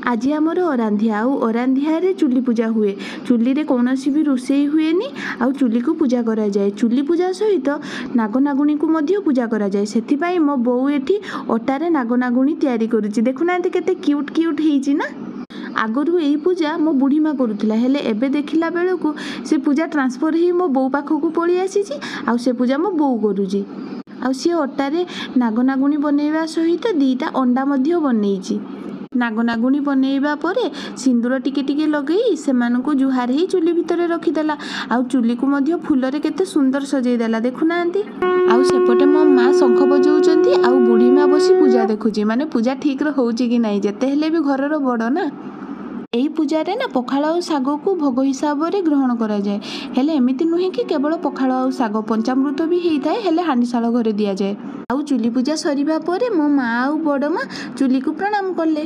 ଆଜି ଆମର ଅରାନ୍ଧିଆ, ଆଉ ଅରାନ୍ଧିଆରେ ଚୁଲି ପୂଜା ହୁଏ। ଚୁଲିରେ କୌଣସି ବି ରୋଷେଇ ହୁଏନି ଆଉ ଚୁଲିକୁ ପୂଜା କରାଯାଏ। ଚୁଲି ପୂଜା ସହିତ ନାଗନାଗୁଣୀକୁ ମଧ୍ୟ ପୂଜା କରାଯାଏ। ସେଥିପାଇଁ ମୋ ବୋଉ ଏଠି ଅଟାରେ ନାଗନାଗୁଣୀ ତିଆରି କରୁଛି। ଦେଖୁନାହାନ୍ତି କେତେ କ୍ୟୁଟ୍ କ୍ୟୁଟ୍ ହେଇଛି ନା? ଆଗରୁ ଏଇ ପୂଜା ମୋ ବୁଢ଼ୀ ମା କରୁଥିଲା, ହେଲେ ଏବେ ଦେଖିଲା ବେଳକୁ ସେ ପୂଜା ଟ୍ରାନ୍ସଫର୍ ହେଇ ମୋ ବୋଉ ପାଖକୁ ପଳେଇ ଆସିଛି ଆଉ ସେ ପୂଜା ମୋ ବୋଉ କରୁଛି। ଆଉ ସିଏ ଅଟାରେ ନାଗନାଗୁଣୀ ବନେଇବା ସହିତ 2ଟା ଅଣ୍ଡା ମଧ୍ୟ ବନେଇଛି। ନାଗନାଗୁଣୀ ବନେଇବା ପରେ ସିନ୍ଦୁର ଟିକେ ଟିକେ ଲଗେଇ ସେମାନଙ୍କୁ ଜୁହାର ହେଇ ଚୁଲି ଭିତରେ ରଖିଦେଲା, ଆଉ ଚୁଲିକୁ ମଧ୍ୟ ଫୁଲରେ କେତେ ସୁନ୍ଦର ସଜେଇ ଦେଲା, ଦେଖୁନାହାନ୍ତି? ଆଉ ସେପଟେ ମୋ ମା ଶଙ୍ଖ ବଜଉଛନ୍ତି ଆଉ ବୁଢ଼ୀ ମା ବସି ପୂଜା ଦେଖୁଛି, ମାନେ ପୂଜା ଠିକ୍ରେ ହେଉଛି କି ନାହିଁ। ଯେତେ ହେଲେ ବି ଘରର ବଡ଼ ନା। ଏଇ ପୂଜାରେ ନା ପଖାଳ ଆଉ ଶାଗକୁ ଭୋଗ ହିସାବରେ ଗ୍ରହଣ କରାଯାଏ। ହେଲେ ଏମିତି ନୁହେଁ କି କେବଳ ପଖାଳ ଆଉ ଶାଗ, ପଞ୍ଚାମୃତ ବି ହେଇଥାଏ, ହେଲେ ହାଣ୍ଡିଶାଳ ଘରେ ଦିଆଯାଏ। ଆଉ ଚୁଲି ପୂଜା ସରିବା ପରେ ମୋ ମା ଆଉ ବଡ଼ ମା ଚୁଲିକୁ ପ୍ରଣାମ କଲେ।